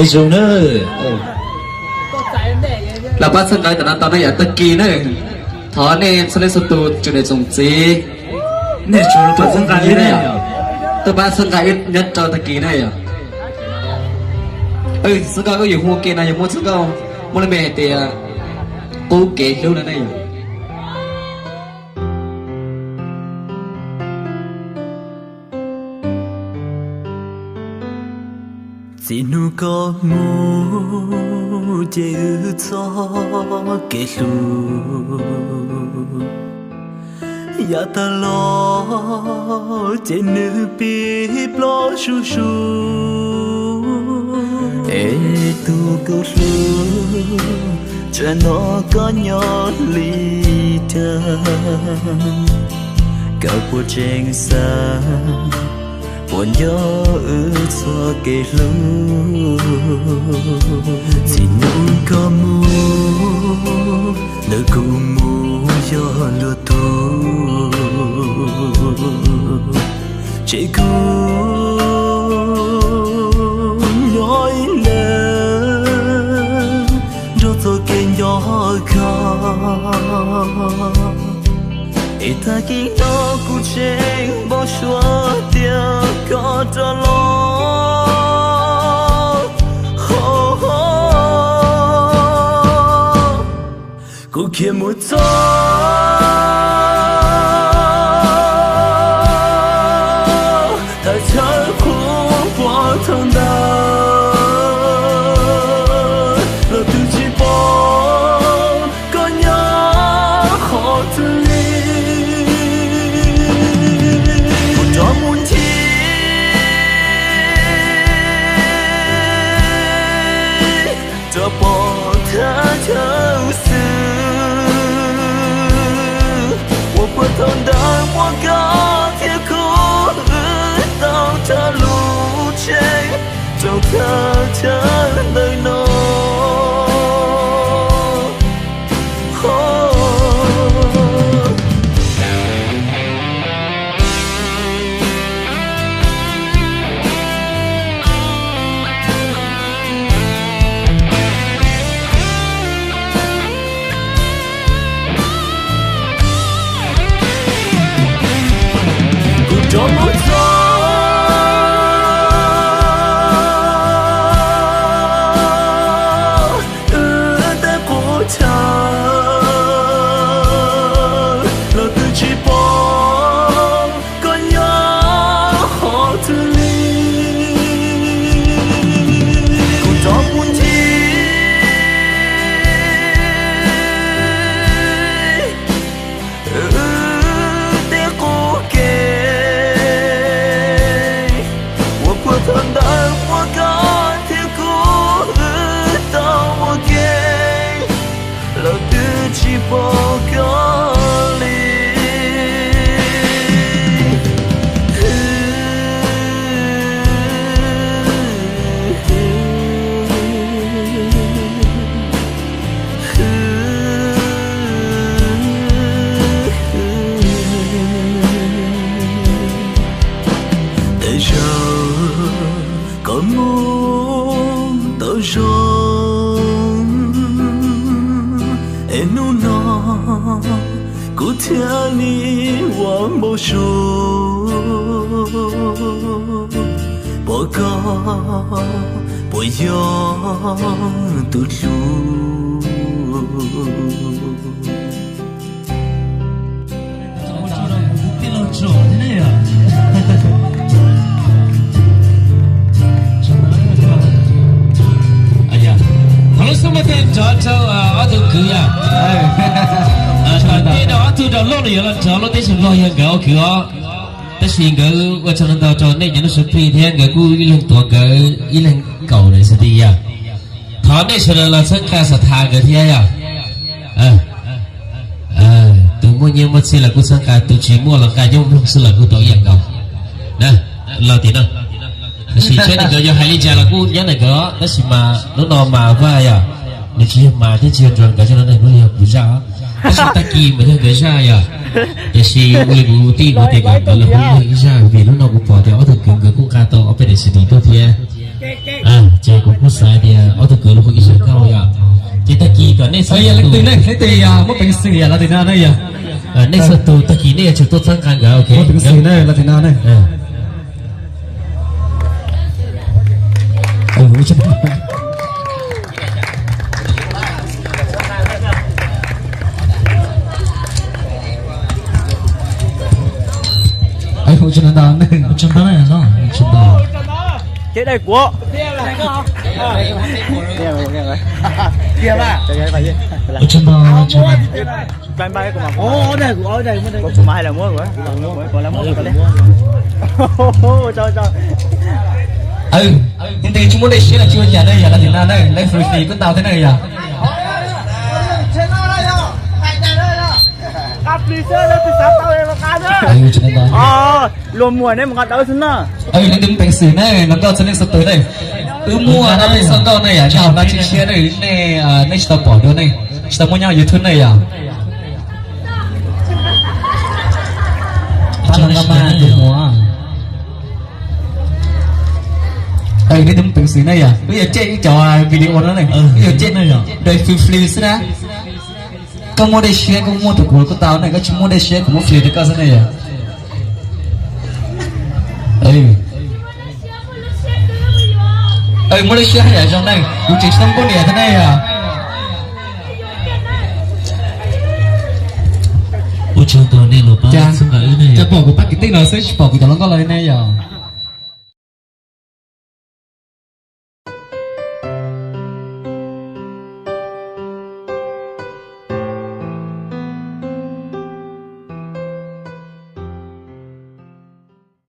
Zoo na. Los pab txhawb nqa tam no tau na yom, tag kis na. Thov nej txhua leej txhua tus tsoom niam tsoom txiv, nej tuaj pab txhawb nqa ib nyob rau tag kis na yom. Xwb koj yuav hu ua ke no yog muaj xwb koj muaj lub npe hais tias Qub Kev Hlub no ne yom. Txij hnub koj mus ces wb txoj kev hlub yav tag los ces nws pib ploj zuj zus. Es tus kuv hlub, tsam no koj nyob li cas? Koj puas tseem xav, puas nco wb txoj kev hlub? Txij hnub koj mus, ntawm kuv mus yog luag tug, ces kuv nyob ib leeg nrog txoj kev nco koj. Es tag kis no kuv tseem npau suav tias koj rov los. Kuv khiav mus txog thaj chaw qhua puag thaum ntawd, los twb tsis pom koj nyob qhov twg li. Kuv rov mus ncig rov pom thaj chaw xwb, uas puag thaum ntawd muaj koj thiab kuv, wb tau tsa lub tsev rau thaj chaw ntawm no. Kuv rov mus txog wb tej qub chaw, los twb tsis pom koj nyob qhov twg li. Kuv rov mus ncig wb tej qub ke, uas puag thaum ntawd muaj koj thiab kuv, wb tau ua ke, los twb tsis pom koj li. Tej zaum koj mus tau zoo, es hnub no kuv thiaj li ua npau suav pom koj puas yog tus hlub. Thov lub xub mej tej nrov rau ob tug kwv yom. Tej no ob tug rau loj no yuav los nrov lub teb chaws Nplog yog nkawd ob kwv os. Tab sis nkawd ua tsaug ntau rau nej nyob lub sub plig thiab nkawd kuj ib leeg tuav nkawd ib leeg kaum na xwb yom. Thov nej sawv daws los txhawb nqa xas thas nkawd thiab yom. Tus muaj nyiaj muaj txiaj los kuj txhawb nqa, tus tsis muaj los nqa nyob mloog xwb los kuj tau ib yam nkaus. Los tim no, tab sis saib nkawd yuav hais li cas los kuj nyob ntawm nkawd, tab sis mas hnub no mas Vaj yom, nws tsis yog mas thiab tsis yog nrog nkawd zaj no, hnub no yog kuv zaj. Tab sis tag kis mas yog nkawd zaj yom. Tiam sis ua li kuv tij kuv tias kom nkawd los hu ib zaj, vim hnub no kuv pom tias ob tug kwv nkawd kuj nqa tau ob peb daim xi di tuaj thiab. Ces kuv kuj xav tias ob tug kwv los kuj ib sab koj yom. Ces tag kis kom nej, leej twg ne, leej twg yog muaj peev xwm yom, los tim no ne yom. Nej txhua tus tag kis nej yuav tsum tuaj txhawb nqa nkawd, ok. Muaj peev xwm ne, los tim no ne. Ua tsaug ntau, ua tsaug ntau. Ces dai kuv. Ua tsaug ntau, ua tsaug ntau. Ntev tsis muaj dej siab los tsis ua cas ne yom, los tim no ne, lawv free free kuj tau thiab ne yom. Luag muag nej mus nqa dawb xwb na. Leej twg muaj peev xwm ne los koj txhua leej txhua tus ne. Wb muaj dab neeg xauj nkauj ne yom, nyob hauv no tshiab tshiab ne, nej tsis tau pom dua ne, tsis tau muaj nyob YouTube ne yom. Leej twg muaj peev xwm ne yom, wb yuav coj ib cov video no ne, wb yuav coj dai free free xwb na. Koj muaj dej siab koj muaj rau kuv kuj tau ne, koj tsis muaj dej siab kuv muab free rau koj xwb ne yom. Muaj dej siab haj yam zoo ne, kuv tseem tsis tau poj niam thiab ne yom. Ua tsaug ntau nej los pab txhawb nqa wb ne. Cas pom kuv pab kwv tij no xwb tsis pom kuv cov hluas nkauj los li ne yom.